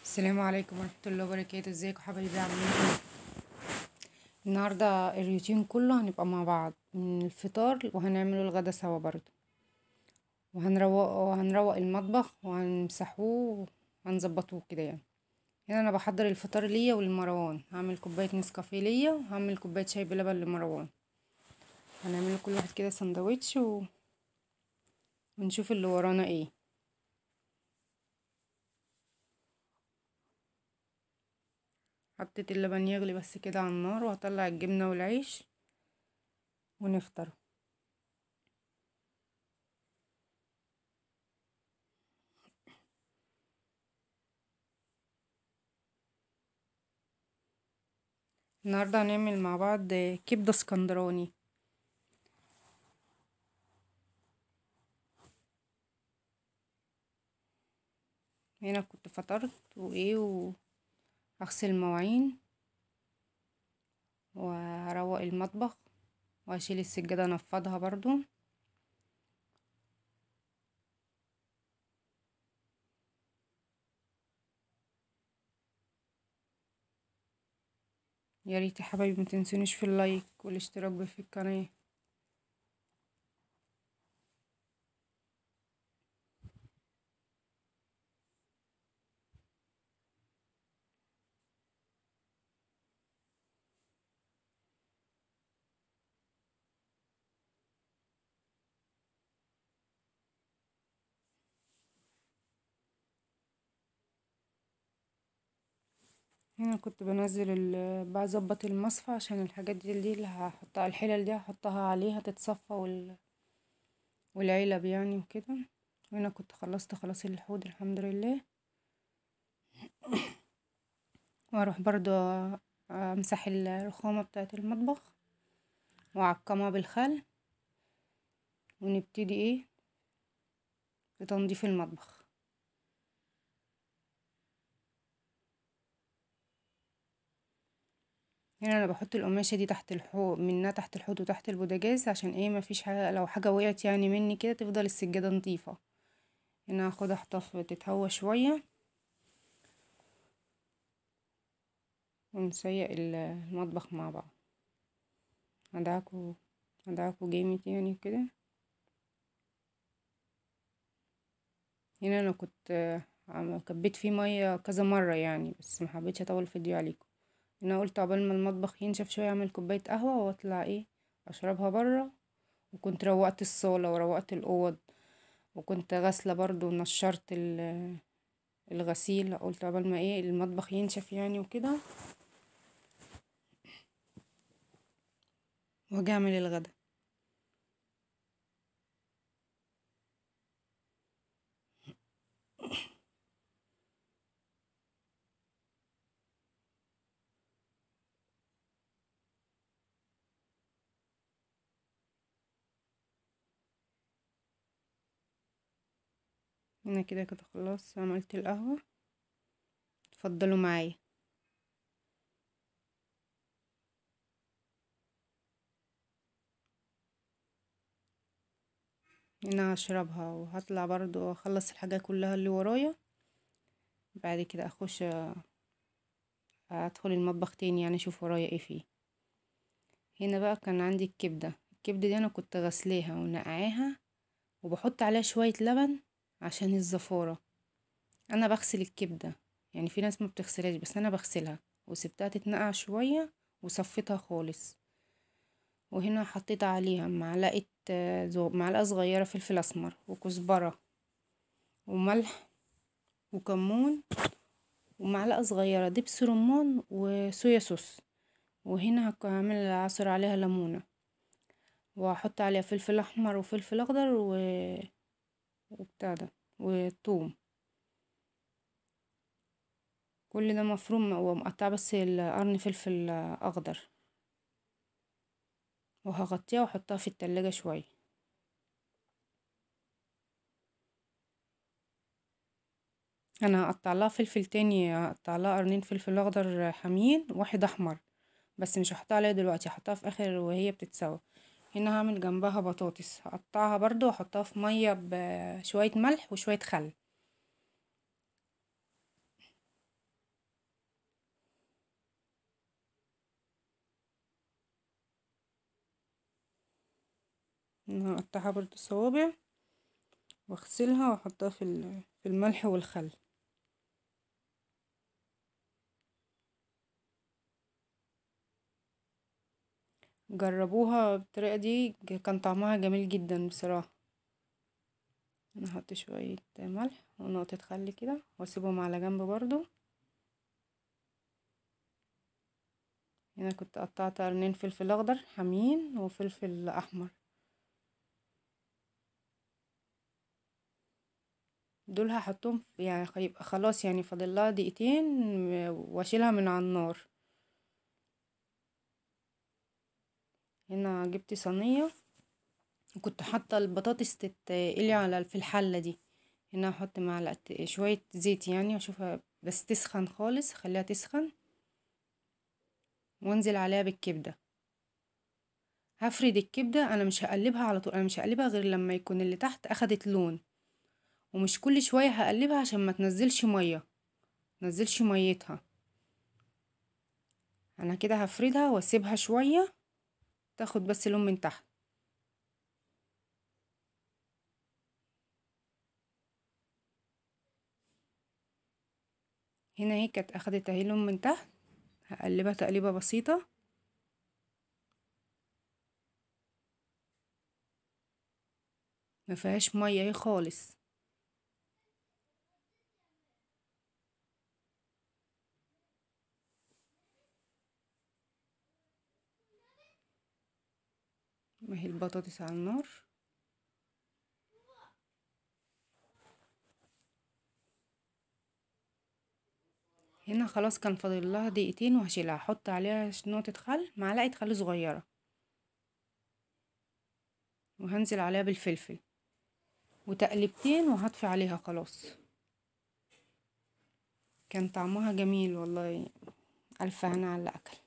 السلام عليكم ورحمة الله وبركاته. ازيكم حبايبي، عاملين ايه؟ النهارده الروتين كله هنبقى مع بعض من الفطار، وهنعمله الغدا سوا برضو، وهنروق المطبخ وهنمسحوه وهنظبطوه كده يعني. هنا انا بحضر الفطار ليا ولمروان، هعمل كوباية نسكافيه ليا وهعمل كوباية شاي بلبن لمروان. هنعمل كل واحد كده سندوتش ونشوف اللي ورانا ايه. حطيت اللبن يغلي بس كده على النار، وهطلع الجبنة والعيش ونفطر. النهارده هنعمل مع بعض كبده اسكندراني. هنا كنت فطرت وايه، هغسل المواعين وهروق المطبخ واشيل السجادة انفضها برضو. يا ريت يا حبايبي ما تنسونيش في ال like والاشتراك في القناة. هنا كنت بنزل بظبط المصفى عشان الحاجات دي اللي هحطها، الحلل دي هحطها عليها تتصفى والعلب يعني وكده. هنا كنت خلصت خلاص الحوض الحمد لله. واروح برضو امسح الرخامة بتاعة المطبخ واعقمها بالخل، ونبتدي ايه في تنظيف المطبخ. هنا انا بحط القماشه دي تحت الحوض، منها تحت الحوض وتحت البوتاجاز، عشان ايه مفيش حاجة، لو حاجة وقعت يعني مني كده تفضل السجادة نظيفة. هنا هاخدها احطها تتهوى شوية، ونسيق المطبخ مع بعض. هدعكوا جامد يعني كده. هنا انا كنت كبيت فيه مية كذا مرة يعني، بس ما حبيتش اطول الفيديو عليكم. انا قلت عقبال ما المطبخ ينشف شوية اعمل كوباية قهوة واطلع ايه اشربها بره. وكنت روقت الصاله وروقت الاوض، وكنت غاسله برضو ونشرت الغسيل. قلت عقبال ما ايه المطبخ ينشف يعني وكده، واجي اعمل الغدا. انا كده كده خلاص عملت القهوة، اتفضلوا معايا. انا هشربها وهطلع برضو اخلص الحاجة كلها اللي ورايا، بعد كده اخش ادخل المطبخ تاني يعني اشوف ورايا ايه فيه. هنا بقى كان عندي الكبدة دي انا كنت غسلاها ونقعاها، وبحط عليها شوية لبن عشان الزفارة. انا بغسل الكبدة يعني، في ناس ما بتغسلهاش بس انا بغسلها، وسبتها تتنقع شوية وصفيتها خالص. وهنا حطيت عليها معلقة صغيرة فلفل اسمر وكزبرة وملح وكمون، ومعلقة صغيرة دبس رمان وصويا صوص. وهنا هعمل عصر عليها ليمونة، وهحط عليها فلفل احمر وفلفل اخضر وبتاع ده وثوم. كل ده مفروم ومقطع، بس القرن فلفل اخضر. وهغطيها واحطها في التلاجة شوية. انا هقطع لها فلفل تاني، هقطع لها قرنين فلفل اخضر حامين واحد احمر، بس مش هحطها عليها دلوقتي، هحطها في اخر وهي بتتسوى. هنا هعمل جنبها بطاطس، هقطعها برضو واحطها في مية بشوية ملح وشوية خل. انا هقطعها برضو صوابع واغسلها واحطها في الملح والخل. جربوها بالطريقة دي، كان طعمها جميل جدا بصراحة. انا هحط شوية ملح ونقطة خل كده واسيبهم على جنب برضو. هنا كنت قطعت قرنين فلفل اخضر حامين وفلفل احمر، دول هحطهم يعني يبقى خلاص، يعني فاضل لها دقيقتين واشيلها من على النار. هنا جبت صينية وكنت حاطه البطاطس تتقلي على في الحلة دي. هنا هحط معلقه شوية زيت يعني، واشوفها بس تسخن خالص، خليها تسخن وانزل عليها بالكبده. هفرد الكبده، انا مش هقلبها على طول، انا مش هقلبها غير لما يكون اللي تحت اخدت لون، ومش كل شوية هقلبها عشان ما تنزلش مية، تنزلش ميتها. انا كده هفردها واسيبها شوية تاخد بس لون من تحت. هنا هي كانت اخدت اهي لون من تحت، هقلبها تقليبه بسيطة. ما فيهاش مية اهي خالص. ما هي البطاطس على النار. هنا خلاص كان فاضل لها دقيقتين وهشيلها. هحط عليها نقطة خل، معلقة خل صغيرة، وهنزل عليها بالفلفل وتقلبتين وهطفي عليها خلاص. كان طعمها جميل والله، ألف هنا على الأكل.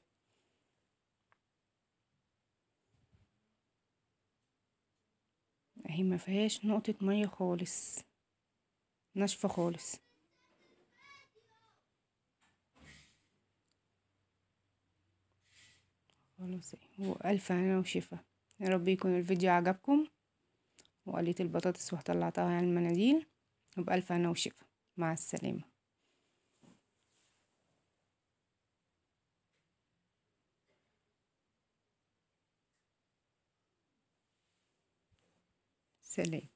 اهي ما فيهاش نقطة مية خالص، ناشفة خالص. خلاص وألف هنا وشفا. يا رب يكون الفيديو عجبكم، وقليت البطاطس وطلعتها على المناديل. وبألف هنا وشفا، مع السلامة. سلام.